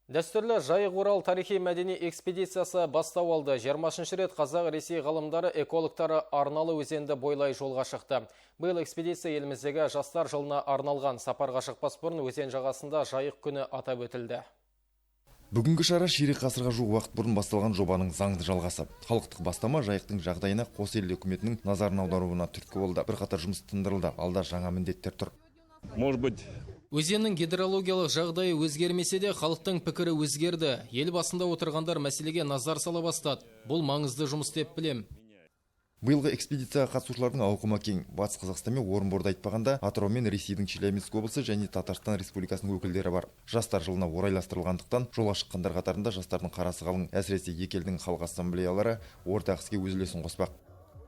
Дәстүрлі Жайық Орал тарихи мәдени экспедициясы бастау алды. 20 рет Қазақ Ресей ғалымдары, экологтары арналы өзенді бойлай жолға шықты. Биыл экспедиция еліміздегі жастар жылына арналған. Сапарға шықпас бұрын өзен жағасында Жайық күні атап өтілді. Бүгінгі шара ширек ғасырға жуық уақыт бұрын басталған жобаның заңды жалғасы. Халықтық бастама Жайықтың жағдайына қос ел үкіметінің назарын аударуына түрткі болды. Бірқатар жұмыс тындырылды, алда жаңа міндеттер тұр. Может быть, Өзеннің гидрологиялық жағдайы өзгермесе де, халықтың пікірі өзгерді. Ел басында отырғандар мәселеге назар сала бастады. Бұл маңызды жұмыс деп білем. Биылғы экспедицияға қатысушылардың ауқымы кең. Батыс Қазақстан мен Орынборды айтпағанда, Атырау мен Ресейдің Челябинск облысы және Татарстан Республикасының өкілдері бар. Жастар жылына орайластырылғандықтан, жолға шыққандар қатарында жастардың қарасы қалың. Әсіресе екі елдің халық ассамблеялары ортақ іске өз үлесін қоспақ.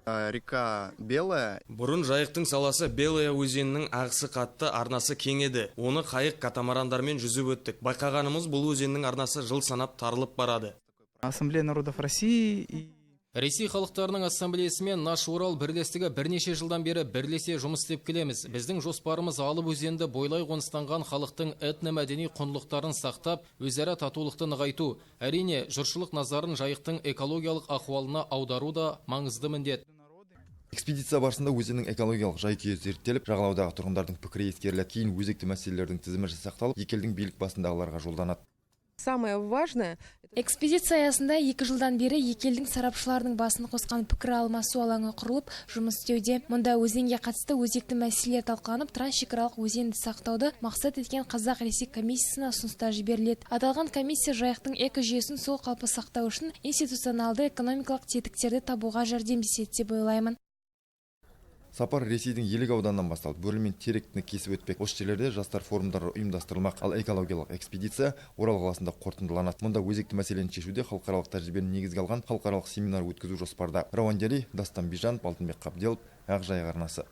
Река Белая. Бұрын Жайықтың саласы Белая өзенінің ағысы қатты, арнасы кең еді. Оны қайық, катамарандармен жүзіп өттік. Байқағанымыз, бұл өзеннің арнасы жыл санап тарылып барады. Ассамблея народов России и Ресей халықтарының ассамблеясы мен «Наш Урал» бірлестігі бірнеше жылдан бері бірлесе жұмыс істеп келеміз. Біздің жоспарымыз алып өзенді бойлай қоныстанған халықтың этномәдени құндылықтарын сақтап, өзара татулықты нығайту. Әрине, жұртшылық назарын Жайықтың экологиялық ахуалына аудару да маңызды міндет. Экспедиция барысында өзеннің экологиялық жай-күйі зерттеліп, жағалаудағы тұрғындардың пікірі ескеріледі. Кейін өзекті мәселелердің тізімі жасақталып, екі елдің билік басындағыларға жолданады. Самое важное Экспедиция аясында 2 жылдан бері екі елдің сарапшыларының басын қосқан пікір алмасу алаңы құрылып, жұмыс істеуде. Мұнда өзенге қатысты өзекті мәселелер талқыланып, трансшекаралық өзенді сақтауды мақсат еткен Қазақ-Ресей комиссиясына ұсыныстар жіберіледі. Аталған комиссия Жайықтың экожүйесін сол қалпы сақтау үшін институционалды, экономикалық тетіктерді табуға жәрдемдеседі деп ойлаймын. Сапар Ресейдің Елек ауданынан басталып, Бөрлі мен Теректіні кесіп өтпек. Осы жерлерде жастар форумдары ұйымдастырылмақ. Ал экологиялық экспедиция Орал қаласында қорытындыланады. Мұнда өзекті мәселені шешуде халықаралық тәжірибені негізге алған халықаралық семинар өткізу жоспарда. Рауан Дастан Бижанов, Алтынбек Қабделов, Ақ Жайық арнасы.